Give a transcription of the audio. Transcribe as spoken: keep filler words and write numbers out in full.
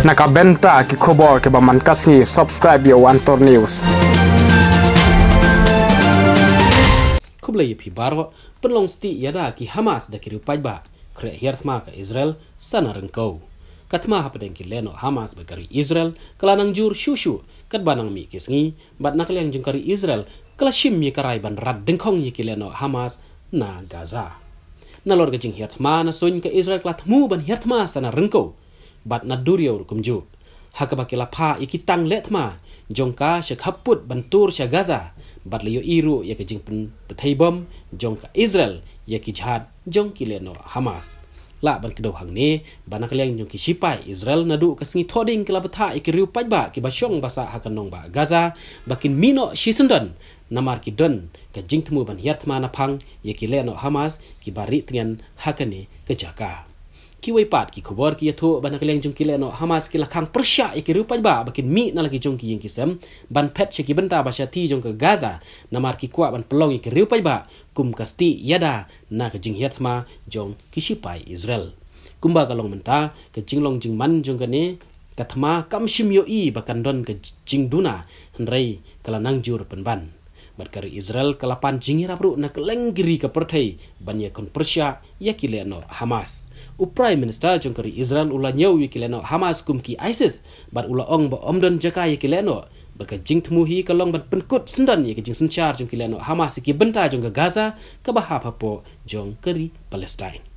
Na ka bynta ki khubor kiba man ka sngi, subscribe ïa One Tour News. Khublei ïa phi baroh. Pynlong sdang ïa da ki Hamas da ki riew paidbah, khreh hiar thma ka Israel sa na ryngkew. Ka thma hapdeng ki lehnoh Hamas bad ka ri Israel ka la nang jur shuh shuh katba nang mih ki sngi, bad na ka liang jong ka ri Israel ka la shim ïa ka rai ban rat dyngkhong ïa ki lehnoh Hamas na Gaza. Nalor ka jinghiar thma na suiñ, ka Israel ka la thmu ban hiar thma sa na ryngkew bad na duriaw ruh kumjuh, ha kaba ki la phah ïa ki tang leh thma jong ka sha khappud ban tur sha Gaza, bad la ïohi ruh ïa ka jingpynbthei bom jong ka Israel ïa ki jhad jong ki lehnoh Hamas. Lah ban kdew hangne ba na ka liang jong ki shipai Israel, naduh ka sngi Thohdieng ki la bthah ïa ki riew paidbah kiba shong ba sah ha ka nongbah Gaza ba kin mih noh shisyndon, namar ki don ka jingthmu ban hiar thma na phang ïa ki lehnoh Hamas kiba rieh tngen ha kane ka jaka. Kiwei pat ki khubor ki ïathuh ba na ka liang jong ki lehnoh Hamas ki la khang pyrshah ïa ki riew paidbah ba kin mih na la ki jong ki ïing ki sem ban phet sha ki bynta ba shathie jong ka Gaza, namar ki kwah ban pynlong ïa ki riew paidbah kum ka sdang ïa da na ka jinghiar thma jong ki shipai Israel. Kumba ka long mynta, ka jinglong jingman jong kane ka thma kam shym ïohi ba kan don ka jingduna, hynrei ka la nang jur pynban. Bad ka ri Israel ka la pan jingïarap ruh na kylleng ki ri ka pyrthei ban ïakhun pyrshah ïa ki lehnoh Hamas. U Prime Minister jong ka ri Israel u la ñiew ïa ki lehnoh Hamas kum ki ISIS, bad u la ong ba ym don jaka ïa ki lehnoh, bad ka jingthmu hi ka long ban pynkut syndon ïa ka jingsynshar jong ki lehnoh Hamas ïa ki bynta jong ka Gaza kaba hap hapoh jong ka ri Palestine.